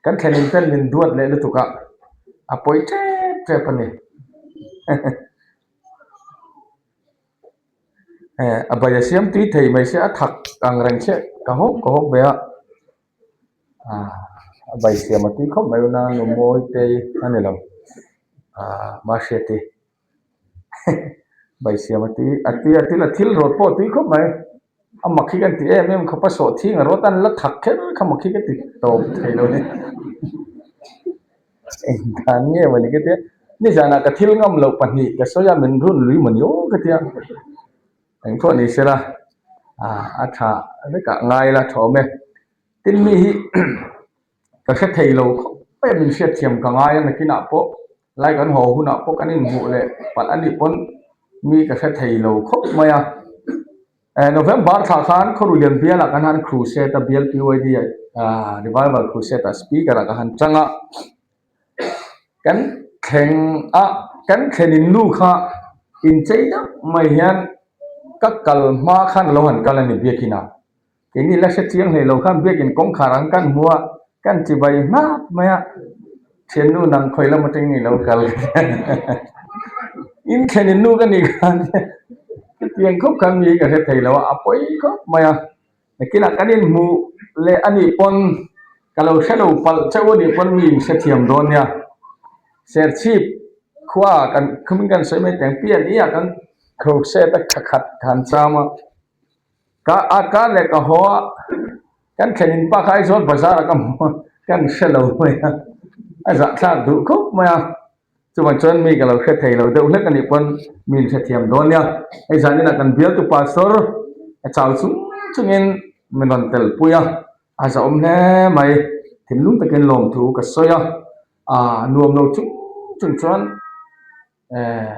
Kan thlen in ten min duat leh lutuk a, a pawi tep tep a ni. A bai a siam tui thei mai sia a thak ang reng chiah ka hawp ka hawp ve a, a bai siam a tui khawp mai u na nu mawi te a ni lo mahriati bai siam a tui a tui a thil a thil rawt pawh a tui khawp mai a mak hi ka ti em em khawp a sawhthing a rawt a an la thak kher kha mak hi ka ti tawp thei lo ni. Engdan nge mawni ka tia, nizanah ka thil ngam loh pahnih ka sawi a, min run lui mawni aw ka tia, engpawh ni sela a tha vekah ngai la tha awm e. Tin mi hi ka hre thei lo khawp mai a, min hriatthiam ka ngai a, nakinah pawh lai kan haw hunah pawh kan inhmuh leh palh a nih pawn mi ka hre thei lo khawp mai a. November thla khan Khawruhlian bialah kan han crusade a, bial PYD ah Revival Crusade ah speaker ah ka han chang a, kan thleng a, kan thlenin nu kha inchei deuh mai hian ka kal hma khan a lo han kal a ni biakin ah. Keini la hre chiang hlei lo khan biakin kawngkhar ang kan hmu a, kan chibai hnap mai a, thiannu nang khawi lam atangin i lo kal in thlenin nu ka nih khan chutiang khawp khan mi ka hre thei lo a, a pawi khawp mai a, nakinah kan inhmuh leh a nih pawn ka lo hre lo palh chauh a nih pawn mi in hrethiam dawn nia, Serchhip khua kan khumin kan sawi mai teh ang pian i ah kan crochet a thakhat han cham a. Ka a kar leh ka haw a, kan thlen in pa kha Aizawl bazar ah ka hmu a, kan hre lo mai a, a zahthlak duh khawp mai a, chuvang chuan mi ka lo hre thei lo deuh hlek a nih pawn mi in hrethiam dawn nia, hei zanin ah kan bialtu pastor a chau chung chungin min rawn tel pui a, a zahawm hle mai, thinlung takin lawmthu ka sawi a, ah nuam lo chung chung chuan eh.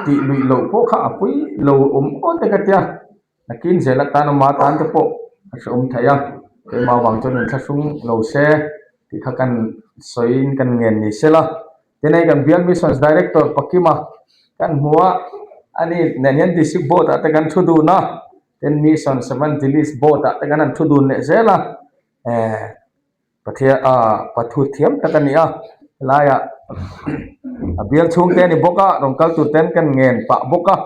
Tih luih loh pawh kha a pui lo awm awt e ka tia, nakin zel atan ama tan te pawh a hrehawm thei a, keimah vang chuan inthlahrung lo se tih kha kan sawiin kan ngen ni sela. Tin hei kan bial Missions Director Pakima kan hmu a, ani nen hian District Board ah te kan thu dun a, tin Missions Evangelist Board ah te kan han thu dun leh zel a, eh. Pathian a pathu thiam tak a ni a helaiah a bial chhungte a ni bawk a rawn kal tur ten kan ngen pah bawk a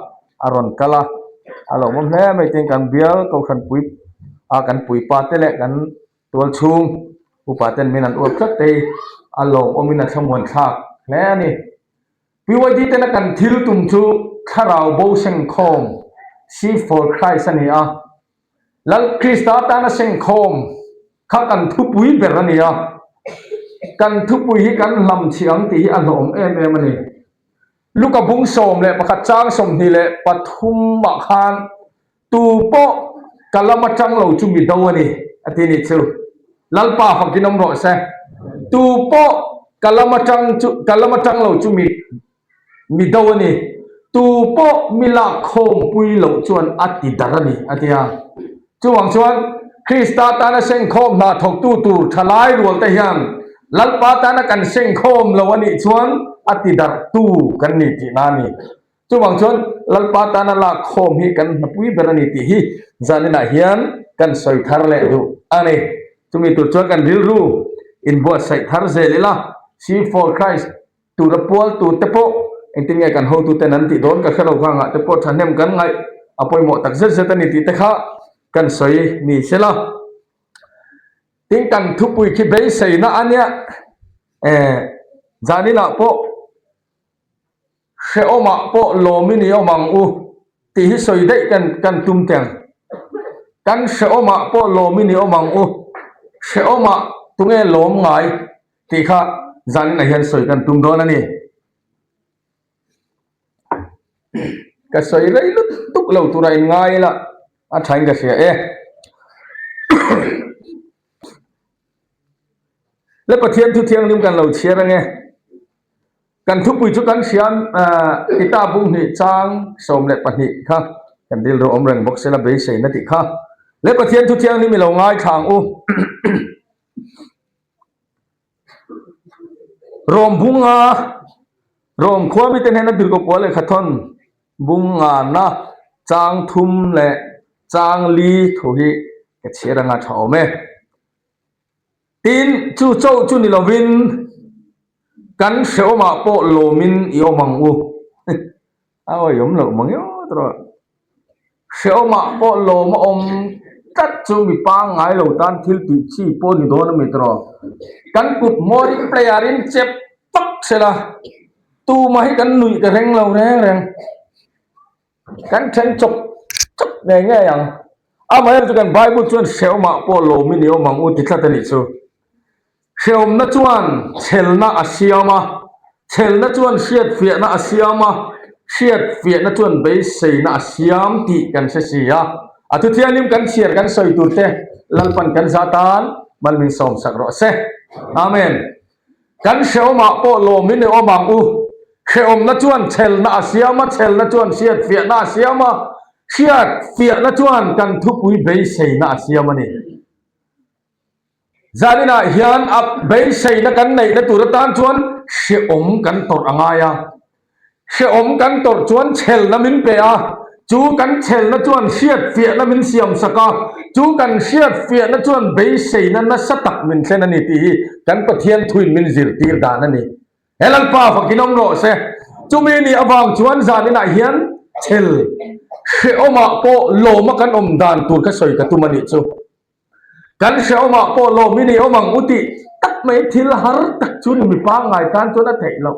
a rawn kal a a lawmawm hle mai tin kan bial kohhran pui a kan puipa te leh kan tual chhung upa ten min an uap tlat te hi a lawmawm in a thlamuan thlak hle a ni. PYD tena kan thil tum chu thlarau bo sengkhawm Seed for Christ a ni a. Lal Krista tana sengkhawm kha kan thupui ber a ni a, kan thupui hi kan hlam chhi ang tih hi a hlawhawm em em a ni. Luka bung 11 chang 23 ah khan tu pawh ka lam atang lo chu mi do a ni a ti nih chu. Lalpa fakin awm rawh se. Tu pawh ka lam atang chu ka lam atang lo chu mi Mi do a ni. Tu pawh mi lak khawmpui loh chuan a ti dar a ni, a ti a. Chuvang chuan Krista tana sengkhawm hna thawktu tur thalai rual te hian Lalpa tana kan sengkhawm lo a nih chuan a ti darhtu kan ni tihna a ni. Chuvang chuan Lalpa tana lak khawm hi kan hnapui ber a ni tih hi zaninah hian kan sawi thar leh duh a ni. Chumi tur chuan kan rilru inbuatsaih thar zel ila, See for Christ Tura pual tur te pawh engtin nge kan hotu ten an tih dawn ka hre lo kha ngah te pawh thahnem kan ngaih a pawimawh tak zet zet a ni tih te kha kan sawi ni sela. Tin kan thupui khi beiseina a nia eh zaninah pawh hrehawmah pawh lawmin i awm ang u tih hi sawi daih kan kan tum teng. Kan hrehawmah pawh lawmin i awm ang u hrehawmah tunge lawm ngai Tih kha zaninah hian sawi kan tum dawn a ni. Ka sawi rei lutuk lo tura in ngai ila a thain ka hria e. Le Pathian thu thianghlim kan lo chhiar ange. Kan thupui chu kan hria Tita bung hnih chang 12 kha kan rilru awm reng bawk sela beiseina tih kha. Le Pathian thu thianghlim i lo ngaithla ang u. Rawm bunga Rawm khua mite hnena Tirhkoh Pawl lehkha thawn bungana chang thum leh chang li thu hi ka chhiar anga tha awm e. Tin, chu chauh chu ni lovin kan hrehawmah pawh lawmin i awm ang u. A awihawm loh mang ngawt rawh. Hrehawmah pawh lawm a awm tlat chu mi pangngai lo tan thil tih chi pawh ni dawn a mi tawh. Kan kut hmawrin player in chep vak sela tumah hi kan nuih ka reng lo reng reng. Kan then chawp chawp ngei ngei ang. Amaherawhchu kan Bible chuan hrehawmah pawh lawmin i awm ang u ti tlat a nih chu. Hrehawmna chuan chhelna a siam a, chhelna chuan hriatfiahna a siam a, hriatfiahna chuan beiseina a siam tih kan hre si a. A thuthianghlim kan chhiar kan sawi tur te Lalpan kan zah tan mal min sawmsak rawh se. Amen. Kan hrehawmah pawh lawmin i awm ang u. Hrehawmna chuan chhelna a siam a, chhelna chuan hriatfiahna a siam a, hriatfiahna chuan kan thupui beiseina a siam a ni. Zaninah hian a beiseina kan neihna tur atan chuan hrehawm kan tawrh a ngai a. Hrehawm kan tawrh chuan chhelna min pe a, chu kan chhelna chuan hriatfiahna min siamsak a, chu kan hriatfiahna chuan beiseina nasa tak min thlen a ni tih hi kan Pathian thuin min zirtir dan a ni. He Lalpa fakin awm rawh se. Chumi nih avang chuan zaninah hian chhel hrehawmah pawh lawma kan awm dan tur kha sawi ka tum a nih chu. Kan hrehawmah pawh lawm i ni awm ang u tih tak mai thil har tak chu ni mi pangngai tan chuan a theih loh.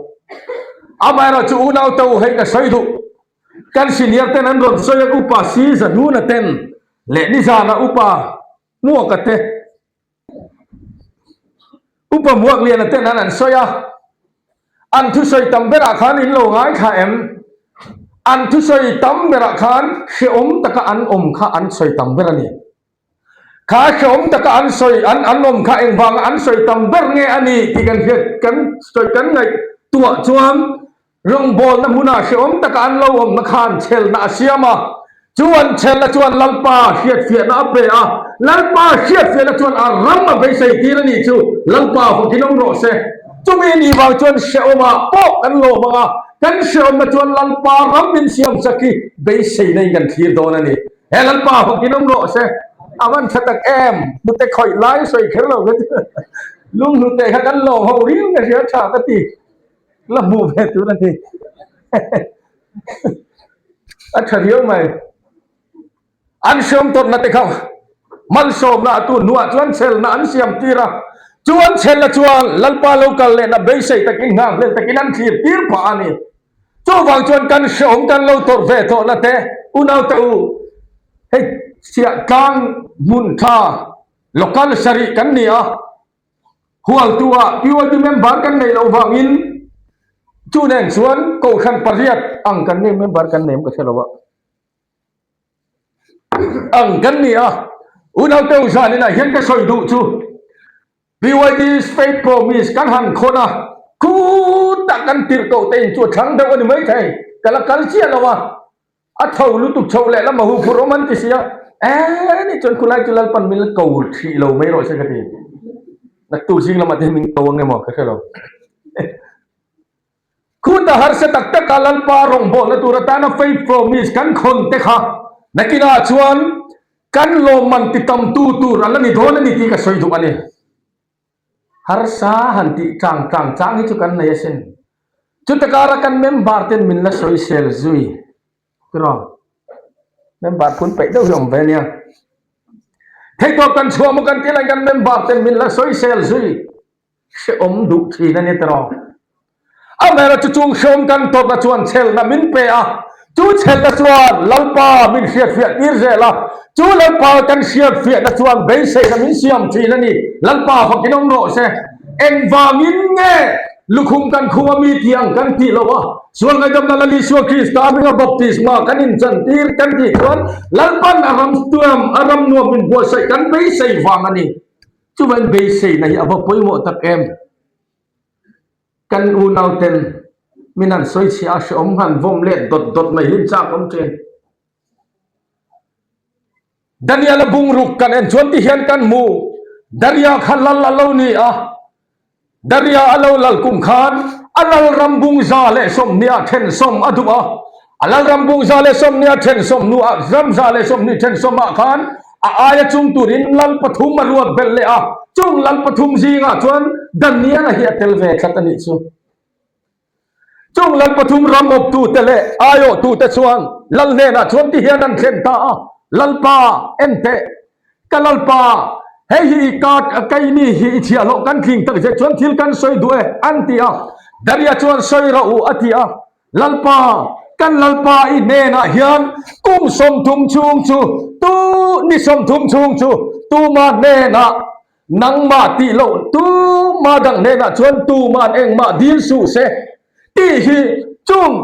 Amaherawh chu unau te u hei ka sawi duh. Kan senior ten an rawn sawi a upa si Zahnuna ten leh nizana upa Hmuaka te upa Hmuakliana ten an an sawi a. An thusawi tam berah khan in lo ngaithla em? An thusawi tam berah khan hrehawm taka an awm kha an sawi tam ber a ni. Kha hrehawm taka an sawi an an awm kha engvanga an sawi tam ber nge a ni tih kan hriat kan sawi kan ngaihtuah chuan rawngbawlna hmunah hrehawm taka an lo awmna khan chhelna a siam a, chu an chhelna chuan Lalpa hriatfiahna a pe a, Lalpa hriatfiahna chuan a ram a beisei tir a nih chu Lalpa fakin awm rawh se. Chumi nih vang chuan hrehawmah pawh kan lawm ang a, kan hrehawmna chuan Lalpa ram min siamsak hi beiseina in kan thlir dawn a ni. He Lalpa fakin awm rawh se. A van tha tak em, hnute khawih lai sawi kher lo ka ti. Lung hnute kha kan lawm ho riau ka hria tha ka ti. La hmuh ve tur a ni. A tha riau mai. An hriam tawrhna te kha malsawmna a tun hnuah chuan chelna an siam tir a. Chu an chelna chuan Lalpa lo kal lehna beisei takin nghakhlel takin an thlir tir phah a ni. Chuvang chuan kan hrehawm kan lo tawrh ve tawhna te unau te u hei chhiah tlang hmun tha local sarih kan ni a, hualtu ah PYD member kan neih loh vangin chu nen chuan kohhran pariat ang kan nei member kan nei em ka hre lo a ang kan ni a, unau te u zaninah hian ka sawi duh chu. BYD Faith Promise kan han khawn a, khutah kan tirh koh te in chu a thlang deuh a ni maithei, ka la kal chiah lo a, a tho lutuk chhoh leh lama hu phur awm an ti si a, eh ni chuan khulai chu Lalpan min la ko hrih lo mai rawh se ka ti, naktuk zing lamah te hian min ko ang emaw ka hre lo. Khuta harsa tak taka Lalpa rawngbawlna tur atana Faith Promise kan khawn te kha nakinah chuan kan lawmman ti tamtu tur a la ni dawn a ni tih ka sawi duh a ni. Harsa han tih tlang tlang chang hi chu kan nei asin. Chuta kara kan member ten min la sawisel zui tiraw? Member phun peih deuh hi awm ve a nia. Theihtawp kan chhuah maw kan tih laiin kan member ten min la sawisel zui. Hrehawm duh thin a ni tawh. Amaherawhchu chu chung hrehawm kan tawpna chuan chhelna min pe a, chu chhelna chuan Lalpa min hriatfiah tir zel a, chu Lalpa kan hriatfiahna chuan beiseina min siam thin a ni. Lalpa fakin awm rawh se. Engvangin nge lukhum kan khum a mi tiang kan tih loh a, sual ngaihdamna Lal Isua Krista hminga baptisma kan inchantir kan tih chuan Lalpan a ram tuam, a ram nuam min buatsaih kan beisei vang a ni. Chuvain beiseina hi a va pawimawh tak em? Kan unauten min han sawi chhia a hrehawm han vawm let dawt dawt mai hi chak awm thin. Daniel-a bungruk kan en chuan ti hian kan hmu, Daria kha lal a lo ni a, Daria a lo lal kum khan a lalram bung 120 ah thensawm a duh a, a lalram bung 120 thensawm hnuah ram 120 thensawm ah khan. A aia chung turin lal pathum a ruat belh leh a, chung lal pathum zingah chuan Daniela hi a tel ve tlat a nih chu. Chung lal pathum ram awptute leh aiawhtute chuan lal hnenah chuan ti hian an thlen ta a, Lalpa, en teh, ka Lalpa, hei hi i ka keini hi i chhiahhlawh kan tling tak zet chuan thil kan sawi duh e, an ti a. Daria chuan sawi rawh u, a ti a. Lalpa, kan Lalpa i hnenah hian kum 30 chhung chu tu ni 30 chhung chu tuma hnenah nangmah tih loh tuma dang hnenah chuan tuman engmah dil suh se tih hi chung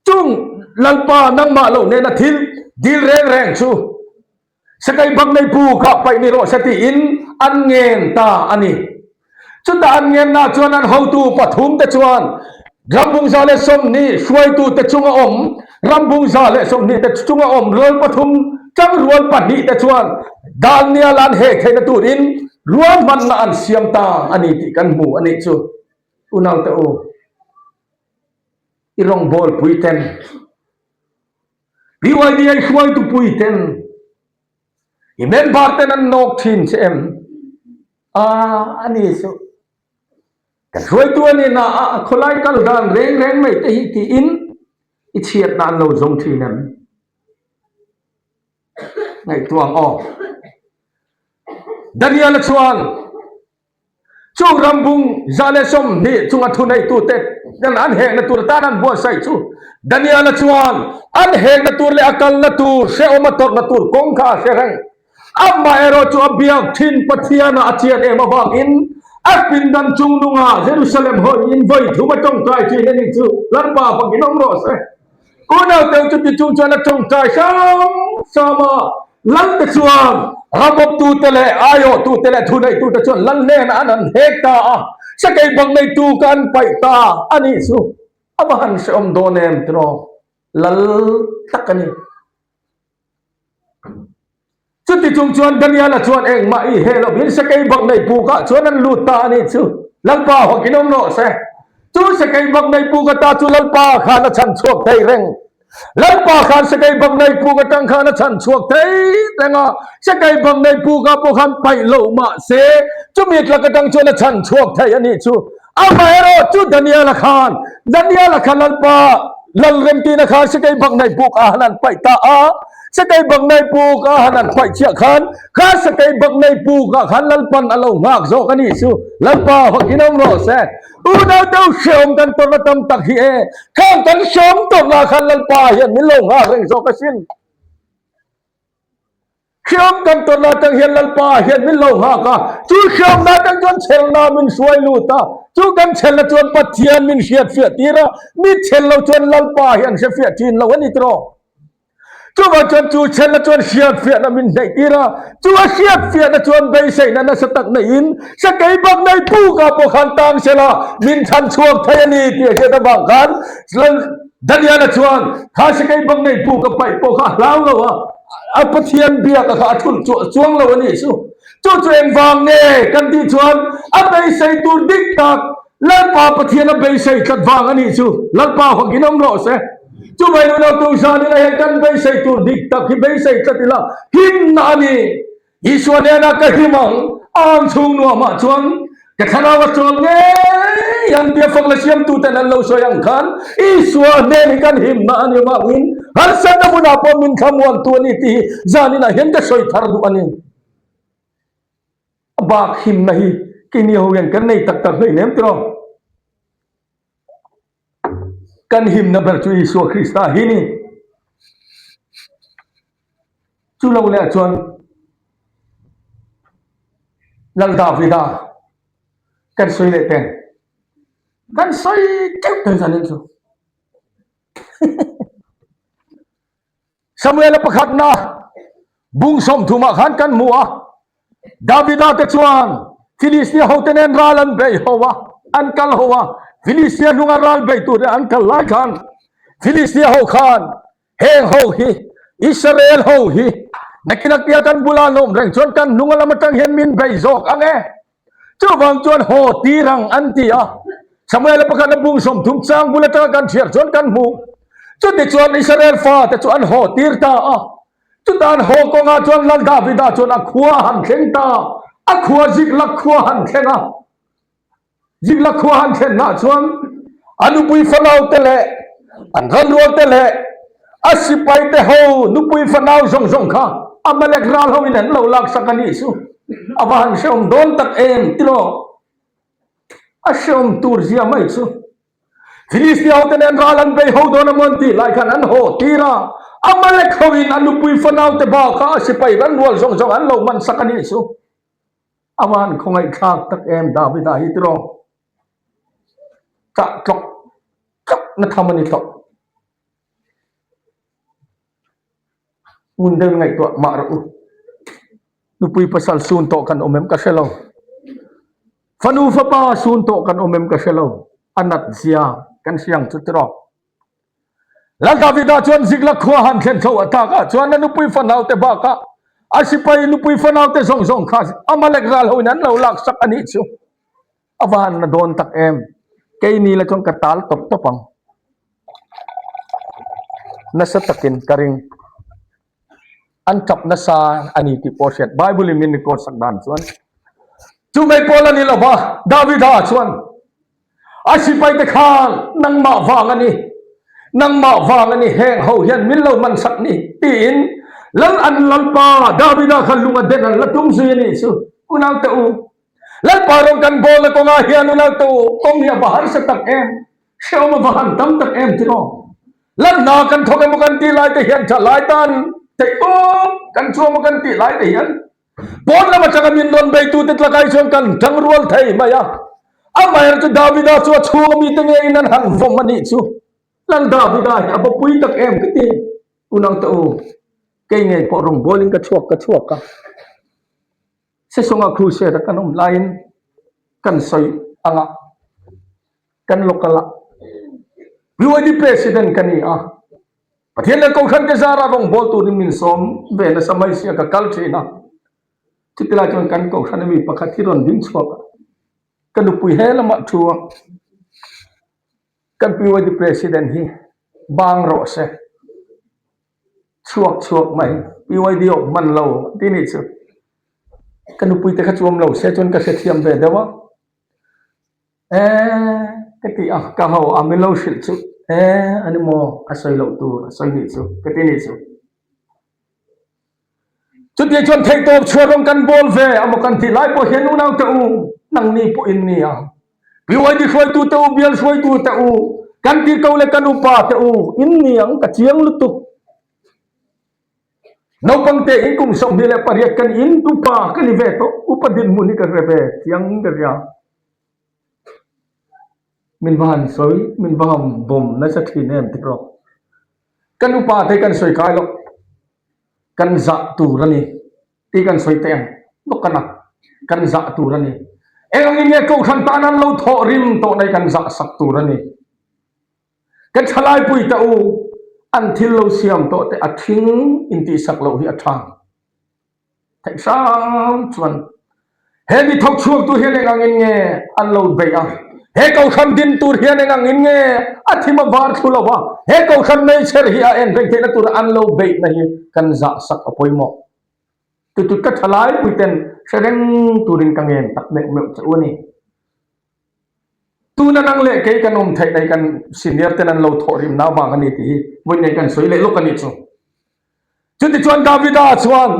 chung Lalpa nangmah loh hnena thil dil reng reng chu Sakai bak nei pu kha paih ni rawh se tiin an ngen ta a ni. Chutah an ngenna chuan an hotu pathum te chuan Rambung 120 hruaitu te chunga awm Rambung 120 te chunga awm rual pathum tangrual pahnih te chuan Daniel an hek theihna turin ruahmanna an siam ta a ni tih kan hmu a nih chu. Unaute u, i rawngbawlpui ten. BYDA hruaitu pui ten i member ten an nawk thin che em? A a ni chu kan hruaitu a ni na a a khawlai kal dan reng reng mai te hi tiin i chhiatna an lo zawng thin em? Ngaihtuah ang aw. Daniel-a chuan Chung rambung 120 chunga thuneitute ten an hekna tur atan an buatsaih chu Daniel-a chuan an hekna tur leh a kalna tur hrehawm a tawrhna tur kawng kha a hre reng. Amaherawh chu a biak thin Pathiana a chian em avangin a pindan chung nungah Jerusalem hawiin vawi thum a tawngtai thin a ni chu Lalpa fakin awm rawh se. Unaute chuti chung chuan a tawngtai hram hram a, Lalte chuan ramawptute leh aiawhtute leh thuneitute chuan lal hnenah an han hek ta a, sakei bang neitu ka an paih ta a nih chu a va han hrehawm dawn em tiraw lal tak a ni. Chuti chung chuan Daniela chuan engmah i he lovin sakei bak nei pukah chuan an lut ta a nih chu. Lalpa hakin awm rawh se. Chu sakei bak nei puk ata chu Lalpa khan a chhan chhuak thei reng. Lalpa khan sakei bak nei puk atang khan a chhan chhuak thei reng a, sakei bak nei pukah pawh khan paih lo mah se chumi tlak atang chuan a chhan chhuak thei a nih chu. Amaherawh chu Daniela khan, Daniela kha Lalpa Lalremtina khan sakei bak nei pukah han an paih ta a. Sakei bak nei puk a han an paih chiah khan kha sakei bak nei puk ah khan Lalpan a lo nghak zawk a nih chu. Lalpa hakin awm rawh se. Unau deuh hrehawm kan tawrhna tam tak hi e. Khang kan hrehawm tawrhna ah khan Lalpa hian min lo nghak reng zawk asin. Hrehawm kan tawrhna atang hian Lalpa hian min lo nghak a, chu hrehawmna atang chuan chhelna min hruai lut a, chu kan chhelna chuan Pathian min hriatfiah tir a, mi chhel lo chuan Lalpa hian hrefiah thin lo a ni tiraw? Chuvang chuan chu chhelna chuan hriatfiahna min hnaih tir a, chu a hriatfiahna chuan beiseihna nasa tak neihin sakei bak nei pukah pawh khan tang sela min chhan chhuak thei a ni tih a hriat avang khan Daniela chuan kha sakei bak nei puk a paih pawh kha a hlau lo a, a Pathian biaka kha a thulh chuang lo a nih chu. Chu chu engvang nge kan tih chuan a beisei tur dik tak Lalpa Pathian a beisei tlat vang a nih chu. Lalpa hakin awm rawh se. Chuvai nu nautu zan ila hian kan beisei tur dik tak hi beisei tlat ila himna a ni. Isua nena ka him ang, a ang chhung nuamah chuan ka thlarau a chawl ngei ang tia fak la siamtuten an lo sawi ang khan Isua hnen hi kan himna a ni vangin harsatna hmunah pawh min thlamuantu a ni tih hi zan inah hian ka sawi thar duh a ni. A bak himna hi keini ho hian kan nei tak tak hleinem tiraw? Kan himna ber chu Isua Krista hi ni. Chu lo leh chuan Lal Davida kan sawi leh teng. Kan sawi teuh teng zanin chu. Samuela pakhatna bung 30 ah khan kan hmu a, Davida te chuan Filistia hote nen ral an bei ho a, an kal ho a, Filistia hnunga ral bei tur an kal lai khan Filistia ho khan heng ho hi Israel ho hi nakin a tia kan bula an awm reng chuan kan hnunga lam atang hian min bei zawk ang e. Chuvang chuan haw tir ang an ti a. Samuela pakhatna bung 30 chang bul atanga kan chhiar chuan kan hmu. Chutichuan Israel fate chu an haw tir ta a. Chutan haw kawngah chuan Lal Davida chuan a khua a han thleng ta, a khua Ziklag khua a han thleng a. Ziklag khua a han thlennaah chuan a nupui fanau te leh an ranrual te leh a sipai te ho nupui fanau zawng zawng kha Amalek ral hoin an lo laksak a nih chu. A va han hrehawm dawn tak em tiraw? A hrehawm tur zia mai chu. Filistia hote nen ral an bei ho dawn a maw an tih lai khan an haw tir a, Amalek hoin a nupui fanaute bakah a sipai ranrual zawng zawng an lo man sak a nih chu. A van khawngaihthlak tak em Davida hi tiraw? Chah tlawk tlawk na tham a ni tawh. Ngun deuhin ngaihtuah mah rawh u. Nupui pasal sun tawh kan awm em ka hre lo. Fanu fapa sun tawh kan awm em ka hre lo. A nat zia kan hriang chu tiraw. Lal Davida chuan Ziklag khua han thlen tho a takah chuan a nupui fanaute bakah a sipai nupui fanaute zawng zawng kha Amalek ral hoin an lo laksak a nih chu. A va han na dawn tak em. Keini la chuan ka tal tawp tawp ang. Nasa takin ka ring. An tap nasa a ni tih pawh hriat. Bible in min record sak dan chuan chu mai pawl a ni lo va, Davida chuan a sipaite khan nangmah vang a ni, nangmah vang a ni heng ho hian min lo man sak ni tiin Lal an Lalpa Davida kha lung a den an la tum zui a nih chu. Unaute u, Lalpa rawng kan bawlna kawngah hian unaute u, kawng hi a va harsa tak em, hrehawm a va han tam tak em tiraw? Lalhna kan thawk emaw kan tih lai te hian tha lai tan theih tawp kan chu emaw kan tih lai te hian pawn lam atanga min rawn beitute tlakai chuan kan tang rual thei mai a. Amaherawhchu chu Davida chu a chhung ami te ngeiin an han vawm a nih chu. Lal Davida hi a va pui tak em ka ti. Unaute u, kei ngei pawh rawngbawlin ka chhuak ka chhuak a. Sesonga crusade a kan awm laiin kan sawi anga kan local ah BYD president ka ni a, Pathian leh Kohhran te zara rawngbâwl turin min sawm ve nasa mai sia ka kal thin a, chuti lai chuan kan Kohhran ami pakhat hi rawn ding chhuak a, ka nupui he lamah thu a, kan BYD president hi bang rawh se. Chhuak chhuak mai PYD awk hman lo ti nih chu ka nupui te kha chu awm lo se chuan ka hrethiam ve deuh a e ka ti a ka ho a min lo hrilh chu e ani maw a sawi loh tur a sawi nih chu ka ti nih chu chuti chuan theihtawp chhuah rawng kan bawl ve amaw kan tih lai pawh hian unau te u nangni pawh in nia PYD hruaitu te u, bial hruaitu te u, kan tirhkoh leh kan upa te u, in ni ang ka chiang lutuk. Naupang te in kum 28 kan in upa ka ni ve tawh, upa dinhmun hi ka hre ve chiang ka ria. Min va han sawi, min va han bawm nasa thin em ti rawh. Kan upa te kan sawi kai loh, kan zah tur a ni. Tih kan sawi teh ang bawk a na, kan zah tur a ni. Eng angin nge Kohhran tan an lo thawh rim tawh nei kan zah sak tur a ni. Kan thalaipui te u, an thil lo siam tawh te a thing intihsak loh hi a tha. Theih hram chuan he mi thawk chhuak tu hian eng angin nge an lo beih a, he Kohhran din tur hian eng angin nge a thim a var thlu lo va, he Kohhran meichher hi a en reng theihna tura an lo beihna hi kan zah sak a pawimawh. Tutut ka tha lai puiten hre reng turin ka ngen tak meuh meuh che u a ni. Tuna nang leh kei kan awm theih nei kan senior ten an lo thawh rimna avang a ni tih hi vawi nei kan sawi leh lawk a nih chu. Chutichuan Davida chuan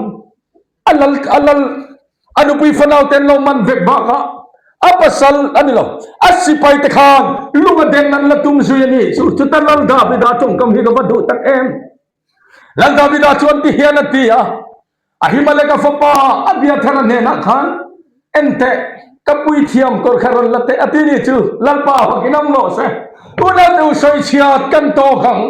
a lal a lal a nupui fanau te an lo man vek bakah a pasal a ni lo a sipai te khan lung a den an la tum zui a ni chu. Chuta lal Davida tawngkam hi ka va duh tak em. Lal Davida chuan ti hian a ti a, Ahimeleka fapa Abiathara hnenah khan, En teh, ka puithiam kawr kha rawn la teh a ti ni chu, Lalpa hakin awm rawh se. Unaute u sawichhiat kan tawk ang,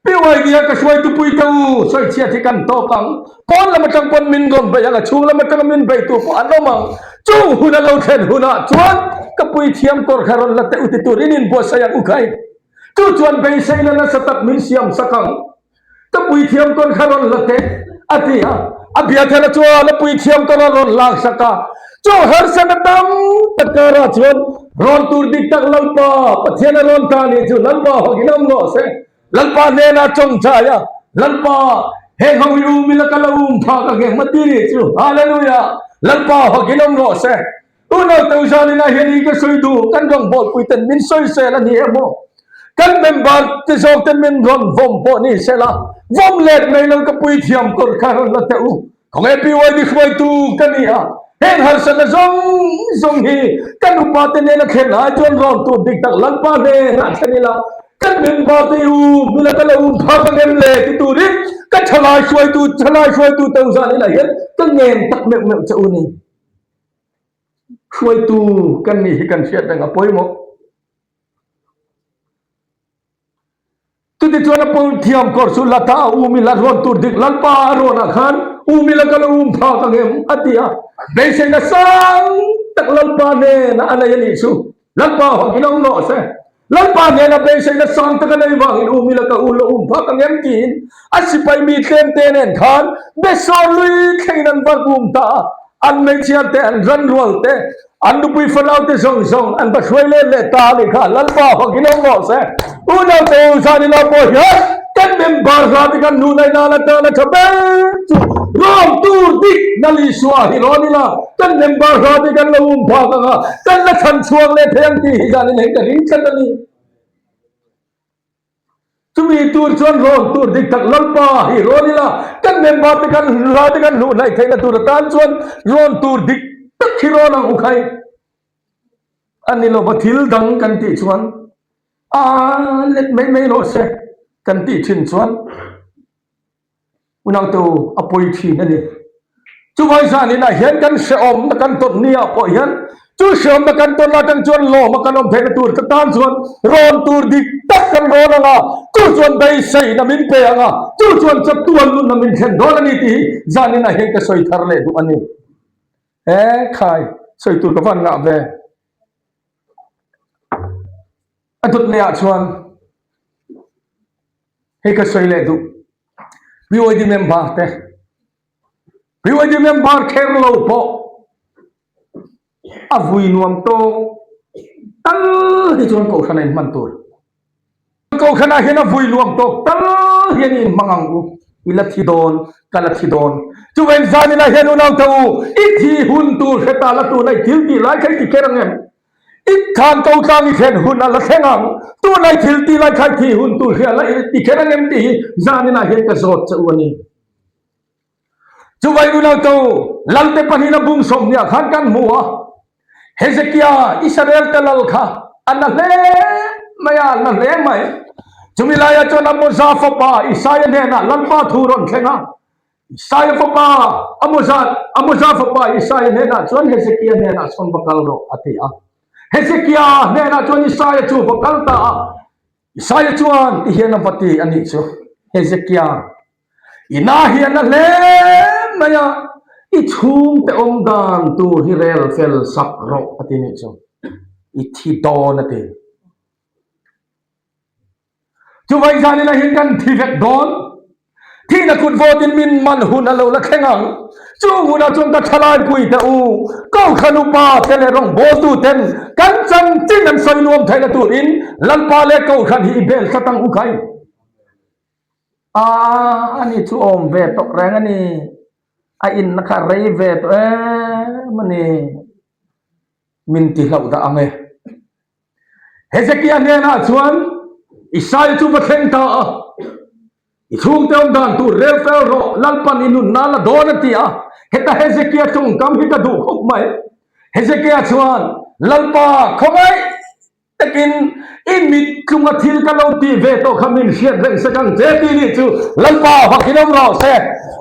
PYD-a ka hruaitupui te u sawichhiat hi kan tawk ang, pawn lam atang pawn min rawn bei ang a, chhung lam atanga min beitu pawh an awm ang, chung hun a lo thlen hunah chuan ka puithiam kawr kha rawn la teh u ti turin inbuatsaih ang u khai. Chu chuan beiseina nasa tak min siam sak ang. Ka puithiam kawr kha rawn la teh, a ti a. A biathela chuan a puithiam kawr a rawn lak sak a. Chu harsatna tam tak karah chuan rawn tur dik tak Lalpa, Pathian a rawn ta nih chu Lalpa hakin awm rawh se. Lalpa hnenah tawngtai a, Lalpa! Heng ho hi um ila ka la um phak ang eng mati nih chu. Hallelujah! Lalpa hakin awm rawh se. Unau teu zaninah hian i ka sawi duh, kan rawngbawlpui ten min sawi sel a ni emaw, kan member te zawk ten min rawn vawm pawh ni sela, vawm let mai lo ka puithiam kawr kha rawn la teh u. Khawnge PYD hruaitu ka ni a, heng harsatna zawng zawng hi kan upa te nena thlen ai chuan rawn tur dik tak Lalpa hnenah thlen ila, kan member te i um ila ka lo um phak ang em le ti turin ka thalai hruaitu thalai hruaitu teu zan inah hian ka ngen tak meuh meuh che u ni. Hruaitu kan nih hi kan hriat reng a pawimawh. Chutichuan a pawl thiam kawr chu la ta a um ila rawn tur dik Lalpa a rawnah khan um ila ka lo um phak ang em a ti a. Beiseina sang tak Lalpa hnenah a nei a nih chu. Lalpa hawk in awm rawh se. Lalpa hnenah beiseina sang tak a nei vangin um ila ka u lo um phak ang em tiin a sipai mi tlem te nen khan Besor lui thlengin an va um ta a. An hmeichhia te, an ranrual te, an nupui fanau te zawng zawng an va hruai let leh ta a nih kha. Lalpa hawk in awm rawh se. Unau te u zan ina pawh hian kan member hla te kan hnuh naih nan atana tha ber chu rawng tur dik Lal Isua hi rawn ila kan member hla te kan lo um phak ang a, kan la chhan chhuak leh thei ang tih hi zanin hei ka ring tlat a ni. Chumi tur chuan rawn tur dik tak Lalpa hi rawn ila kan member te kan hla te kan hnuh hnaih theihna tur atan chuan rawn tur dik tak hi rawn ang u khai. A ni lova thil dang kan tih chuan a let mai mai rawh se kan tih thin chuan unautu a pawi thin a ni. Chuvai zaninah hian kan hrehawmna kan tawn ni ah pawh hian chu hrehawmna kan tawn atang chuan lawma kan awm theihna tur ka tan chuan rawn tur dik tak kan rawn ang a, chu chuan beiseina min pe ang a, chu chuan chatuan nunna min thlen dawn a ni tih hi zaninah hian ka sawi thar leh duh a ni. He khai sawi tur ka van ngah ve. A dawt leh ah chuan hei ka sawi leh duh. BYD member te BYD member kher lo pawh a vui nuam tawk tal hi chuan kohhran a inhman tur. Kohhranah hian a vui nuam tawk tal hian i inhmang ang u, i la thi dawn, ka la thi dawn. Chuvain zaninah hian unau te u, i thi hun tur hre ta la tuna i thil tih lai kha i ti kher ang em? I than ko tlang i thlen hun a la thleng ang, tuna i thil tih lai kha i thi hun tur hria la i ti kher ang em tih hi zaninah hian ka zawt che u a ni. Chuvai unau to Lalte pahnihna bung sawmhniah khan kan hmu a, Hezekia, Israel te lal kha a na hle mai a, a na hle mai. Chumi laiah chuan Amoza fapa Isaia hnenah Lalpa thu rawn thleng a. Isaia fapa Amoza, Amoza fapa Isaia hnenah chuan Hezekia hnenah sawn va kal rawh a ti a. Hezekia hnenah chuan Isaia chu va kal ta a. Isaia chuan ti hian a va ti a nih chu, Hezekia, I na hi a na hle mai a, i chhungte awm dan tur hi rel fel sak rawh a ti nih chu, i thi dawn a ti. Chuvai zanin ah hian kan thi vek dawn, thihna kut vawtin min man hun a lo la thleng ang, chung hunah chuan ka thalai pui teh u, Kohhran upa te leh rawngbawltu ten kan chanchin an sawi nuam theihna turin Lalpa leh Kohhran hi i bel tlat ang u khai. A, ani chu awm ve tawh reng a ni. A inna kha a rei ve tawh em a ni. Min ti hlauh dah ang e. Hezekia hnenah chuan Isai chu va thleng ta a, I chhungte awm dan tur rel fel rawh, Lalpan i nunna la dawn a ti a. Heta Hezekia tawngkam hi ka duh khawp mai. Hezekia chuan, Lalpa, khawngaih! Takin i mit tlunga thil ka lo tih ve tawh kha min hriat reng sek ang che tih nih chu Lalpa vakin awm rawh se.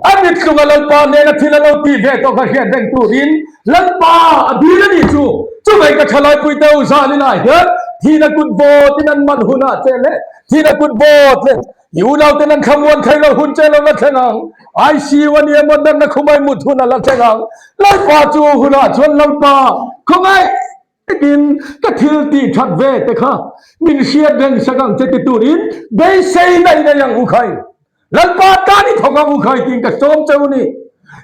A mit tlunga Lalpa nena thil a lo tih ve tawh kha hriat reng turin Lalpa a dil a nih chu. Chuvei ka thalaipui te u zanin ah hian thihna kut vawtin an man hunah che leh thihna kut vawt leh i unauten an thlamuan thei lo hun che lo la thleng ang. ICU a nia maw natna khumai mut hun a la thleng ang. Lalpa chu hunah chuan Lalpa khawngaih Tin, ka thil tih that ve te kha min hriat reng sak ang che ti turin beiseina i nei ang u khai. Lalpa tan i thawk ang u khai tiin ka sawm che u ni.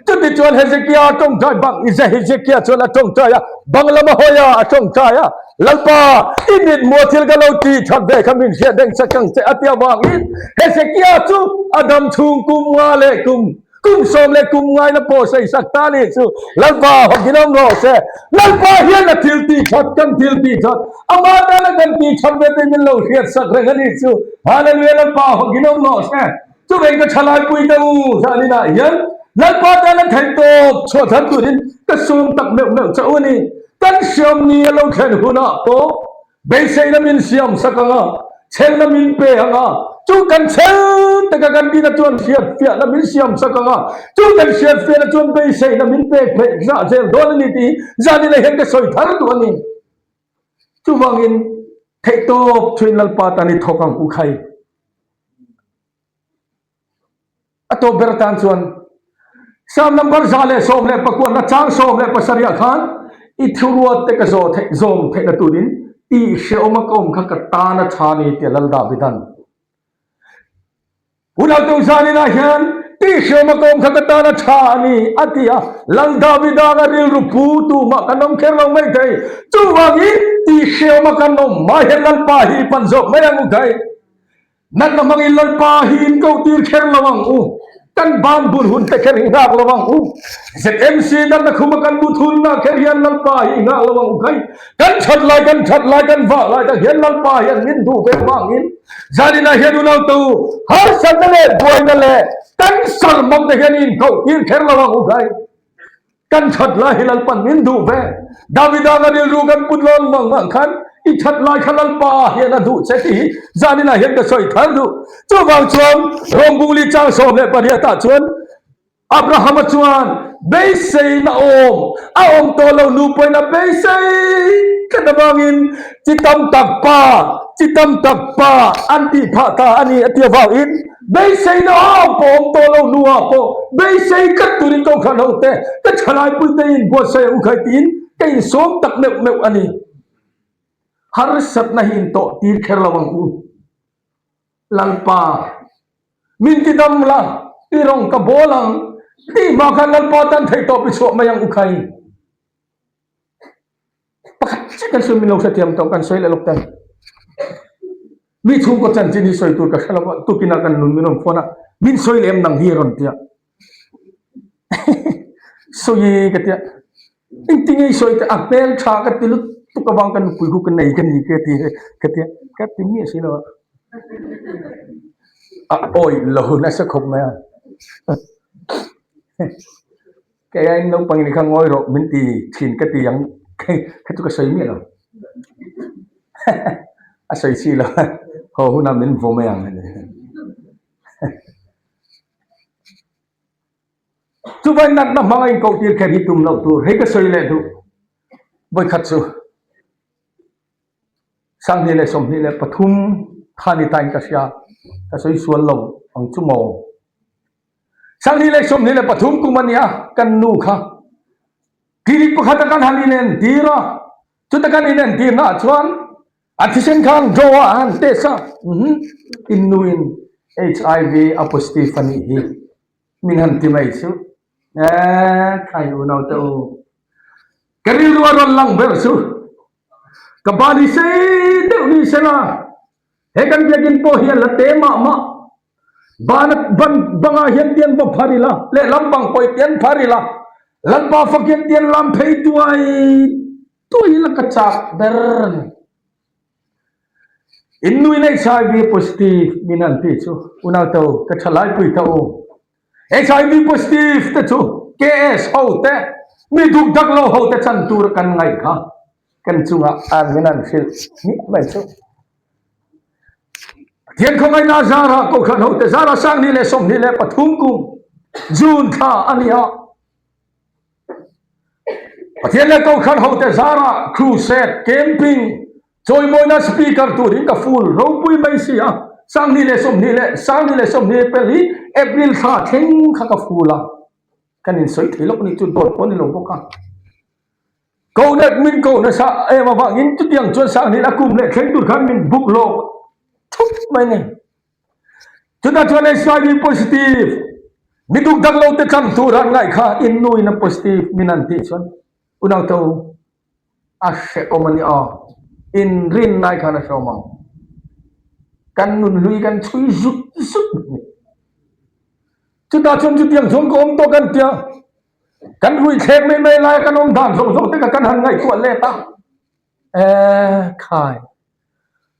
Chutichuan Hezekia a tawngtai bang i Hezekia chuan a tawngtai a, bang lam a hawi a, a tawngtai a, Lalpa, i mithmuh thil ka lo tih that ve kha min hriat reng chak ang che a ti avangin Hezekia chu a dam chhung kum nga leh kum kum 10 leh kum ngaina pawh sawi sak ta ni chu Lalpa hawkin awm rawh se. Lalpa hian a thil tih that kan thil tih that amah tana kan tih that ve te min lo hriat sak reng a ni chu. Hallelujah Lalpa hawkin awm rawh se. Chuvei ka thalaipui te u zaninah hian Lalpa tana theih tawp chhuah thar turin ka sawm tak meuh meuh che u a ni. Kan siam ni a lo thlen hunah pawh beiseina min siam sak ang a, chhelna min pe ang a, chu kan chhel taka kan dina chuan hriatfiahna min siam sak ang a, chu kan hriatfiahna chuan beiseina min pek theih zah zel dawn a ni tih zaninah hian ka sawi thar duh a ni. Chuvangin theih tawp chuin Lalpa tan i thawk ang u khai. A tawp ber atan chuan Psalm number 119 na chang 17 ah khan i thuruat te ka zawh theih zawm theihna turin tih hrehawm a ka awm kha ka tan a tha ni tia Lal Davidan Unau zaninah hian tih hrehawm a ka awm kha ka tan a tha a ni a ti a, Lal Davidanga rilru pu tumah kan awm kher lo mai thei. Chuvangin tih hrehawm a kan awm hma hian Lalpa hi i pan zawk mai ang u khai. Natna hmangin Lalpa hi in ko tir kher lo ang u. Kan ban bun hun te kher hi nghak lo ang u. ZMC natna khuma kan bu thunna kher hian Lalpa hi nghak lo ang u khai. Kan that lai kan that lai kan vah lai tak hian Lalpa hian min duh ve vangin zaninah hian unau te u harsatna leh buaina leh kan salmang te hian in ko tir kher lo ang u khai. Kan that lai hi Lalpan min duh ve. Davida ka rilru kan put lawn mang mang khan i that lai kha Lalpa hian a duh che tih hi zaninah hian ka sawi thar duh. Chuvang chuan Rawmbungli chang 18 ah chuan Abrahama chuan beiseina awm a awm tawh lo nu pawhin a beisei tlat avangin chi tam tak pa chi tam tak pa an tih phah ta a ni a ti avangin Beiseina awm pawh awm tawh lo hnuah pawh beisei tlat turin Kohhran ho te ka thalaipui te in buatsaih ang u khai tiin ka insawm tak meuh meuh a ni. Harsatna hi intawh tir kher lo ang u. Lalpa, min ti dam la, i rawng ka bawl ang tih hma khan Lalpa tan theihtawp i chhuah mai ang u khai. Pakhat chiah kan sawi min lo hrethiam tawh kan sawi leh lawk tan. Mi chhungkaw chanchin hi sawi tur ka hre lo a, tukinah kan nun min rawn phone a, min sawi leh em nang hi a rawn ti a. Sawi ka ti a, engtinge i sawi teh a hmel tha ka ti lutuk avang ka nupui khu ka nei ka ni ka ti ka ti a, ka ti miah si lo a. A awih lo nasa khawp mai a. Kei aiin naupang in kha ngawi rawh min ti thin ka ti ang kha chu ka sawi miah lo. A sawi chi lo haw hunah min vaw mai ang. Chuvai natna hmanga inkoh tir kher hi tum loh tur hei ka sawi leh duh. Vawikhat chu 2023 kha ni tain ka hria ka sawi sual lo ang chu maw. 2023 kum a nia kan nu kha clinic pakhat a kan han inentir a, chuta kan inentir naah chuan a thisen khan draw a han test a, in nu in HIV a positive a nih hi min han ti mai chu eeh khai unau te u ka rilru a rawn lang ber chu ka bani sei deuh ni sela he kan biakin pawh hi a la te mah mah. Bana ban bangah hian tian va phar ila, lehlam bang pawh i tian phar ila, Lalpa fak hian tian lam phei tuai tuai ila ka chak ber a ni. In nuin HIV positive min han tih chu unau ka tha laipui ta u. HIV positive te chu KS ho te, mi duk dak lo ho te chan tur kan ngaih kha kan chungah an min han hrilh hmiah mai chu. Pathian khawngaihna zarah Kohhran hote zara 2023 kum June thla a ni a. Pathian leh Kohhran hote zarah crusade, camping, chawimawina speaker turin ka full ropui mai si a. Sanghnih leh sawmhnih leh sanghnih leh sawmhnih pel hi April thla thleng kha ka full a. Kan insawi thei lawk a ni chu dawt pawh a ni lo bawk a. Kohnet min koh nasa em avangin chutiang chuan Sanghnin a kum leh thleng tur khan min buk lawk thup mai a ni. Chutah chuan HIV positive. Mi duk dak lo te tlang tur an ngaih kha in nu in a positive min an tih chuan unau to a hrehawm a ni aw. In rin nai khan a hrehawm ang. Kan nun hlui kan chhui zut zut ni. Chutah chuan chutiang chuan ka awm tawh kan tia. Kan rui thlek mai mai lai kan awm dan zawng zawng te kha kan han ngaihtuah let a. Eh khai.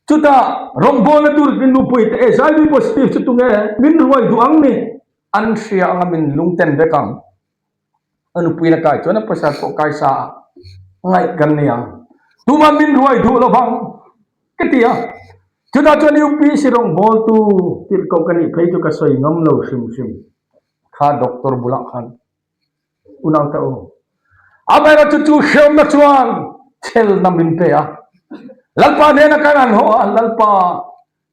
Chutah rawngbawlna tur min nupui te HIV positive chu tunge min ruai duh ang ni? An hria anga min lungten vek ang. A nupui na kai chuan a pasal pawh kai sa a ngaih kan nei ang. Tumah min ruai duh lovang ka ti a. Chutah chuan UPC rawngbawltu tirhkoh ka nih phei chu ka sawi ngam lo hrim hrim kha doctor bulah khan. Unau ta u. Amaherawhchu chu hrehawmna chuan chelna min pe a. Lalpa hnena kan han haw a, Lalpa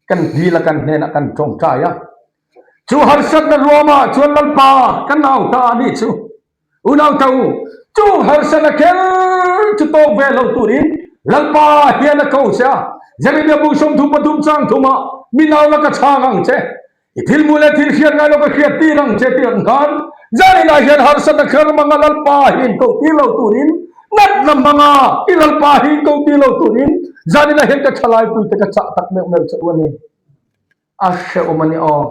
kan dil a, kan hnenah kan tawngtai a. Chu harsatna ruamah chuan Lalpa ka nau ta a nih chu. Unau ta u, chu harsatna kher chu tawk ve lo turin Lalpa hian a ko che a. Jeremia bu 33 chang thumah, Mi nau la ka chhang ang che. I thil hmuh leh thil hriat ngai lo ka hriat tir ang che tih ang khan zaninah hian harsatna kher hmanga Lalpa hi in koh tir lo turin natna hmanga i Lalpa hi in koh tir lo turin zaninah hian ka thalaipui te ka chah tak meuh meuh che u a ni. A hrehawm a ni aw.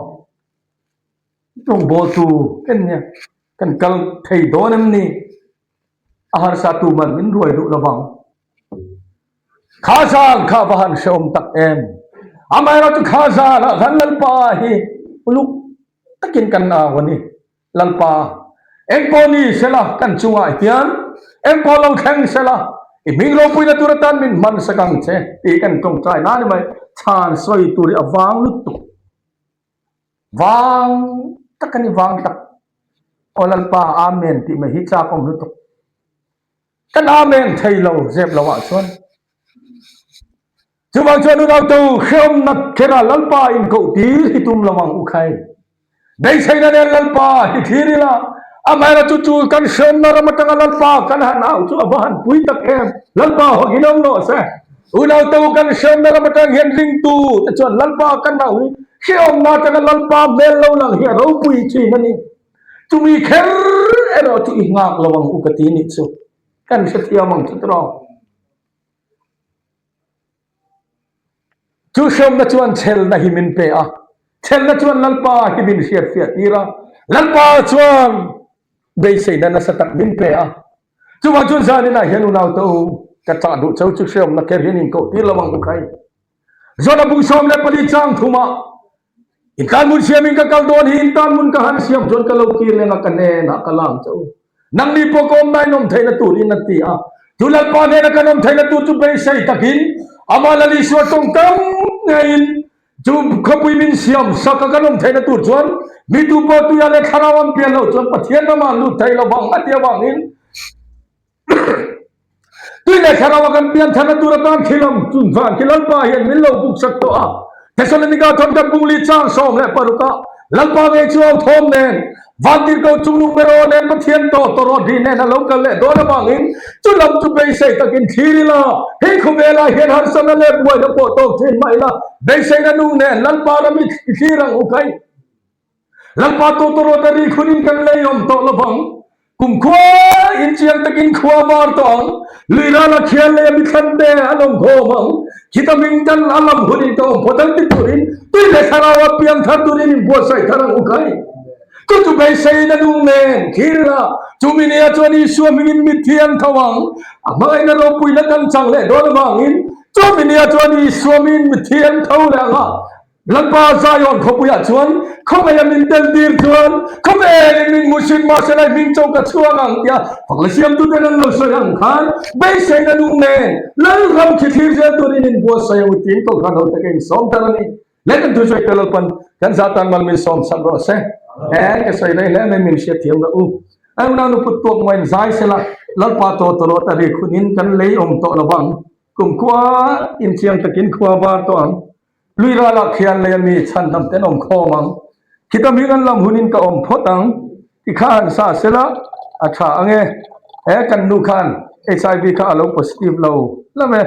Rawngbawltu kan nia kan kal thei dawn em ni? A harsa tu man min ruai duh lovang. Kha zan kha va han hrehawm tak em! Amaherawhchu kha zanah khan Lalpa hi uluk takin kan au a ni. Lalpa, engpawh ni sela kan chungah hian engpawh lo thleng sela i hming ropuina tur atan min hman sak ang che tih kan tawngtai na ni mai. Chhan sawi tur hi a vang lutuk. Vang tak a ni, vang tak. Aw Lalpa, Amen tih mai hi chak awm lutuk. Kan Amen thei lo zep lo ah chuan. Chuvang chuan unautu hrehawmna kherah Lalpa inkoh tir hi tum lo ang u khai. Beiseina nen Lalpa hi thlir ila, amaherawhchu chu kan hrehawmna ram atanga Lalpa kan han au chu a va han pui tak em. Lalpa hawk in awm rawh se. Unautu kan hrehawmna ram atang hian ringtu te chuan Lalpa kan au hi hrehawmna atanga Lalpa hmel lo lang hi a ropui thin a ni. Chumi kher erawh chu i nghak lo ang u ka ti nih chu kan hrethiam ang chu tiraw. Chu hrehawmna chuan chhelna hi min pe a, chhelna chuan Lalpa hi min hriatfiah tir a, Lalpa chuan beiseina nasa tak min pe a. Chuvang chuan zaninah hian unau te u ka chah duh cheu chu hrehawmna kher hian inkoh tir lo ang u khai. Zawhna bung 14 chang thumah In tan hmun siamin ka kal dawn hi, in tan hmun ka han siam chuan ka lo kir leng a, ka hnenah ka lang che u. Nangni pawh ka awm nain awm theihna turin a ti a. Chu Lalpa hnena kan awm theihna tur chu beisei takin amah Lal Isua tawngkam ngeiin chu khawpui min siam sak a kan awm theihna tur chuan mi tu pawh tuia leh thlarau an pian loh chuan Pathian ramah an lut thei lovang a ti avangin Tui leh thlarau a kan pian tharna tur atan thil awm chun vang khi Lalpa hian min lo buk sak tawh a. Thesalonika thawn kan bung li chang 16 ah Lalpa ngei chu au thawm nen Vantirhkoh chungnung ber aw nen Pathian tawh tawrawt ri nen a lo kal leh dawn avangin chu lam chu beisei takin thlir ila hei khawvelah hian harsatna leh buaina pawh tawk thin mah ila beiseina nung nen Lalpa ram i thlir ang u khai. Lalpa tawtawrawt a rik hunin kan lei awm tawh lovang. Kumkhua in chiang takin khua var tawh ang. Lui rala khian lei a mithlan te an awm khawm ang. Khita hming kan a lam hunin ka awm phawt ang ti turin tui leh thlarau a piang thar turin in buatsaih thar ang u khai. Chu chu beiseiin a nung nen thlir la, chumi nia chuan Isua hmingin mitthi an tho ang. A hmangaihna ropuina kan chang leh dawn avangin chumi nia chuan Isua hmingin mitthi an tho leh ang a. Lalpa Zion khawpuiah chuan khawveia min tel tir chuan khawvelin min hmuhsit mahse lai hming cho ka chhuang ang tia fak la siamtuten an lo sawi ang khan beiseina nung nen Lalram khi thlir zel turin inbuatsaih ang u tiin Kohhran ho te ka insawm tar a ni. Leh kan thusawi te Lalpan kan zah tan mal min sawm sak rawh se. He ka sawi rei hle mai min hriatthiam loh u. A unau nu put tuak muain zai sela Lalpa tawh tawrawt a rik hunin kan lei awm tawh lovang. Kumkhua inchiang takin khua var tawh ang. Lui ralah khian lei ami chhandam ten awm khawm ang. Khita hming an lam hunin ka awm phawt ang. Ti kha han sa sela a tha ange. He kan nu khan HIV kha a lo positive lo hlauh e.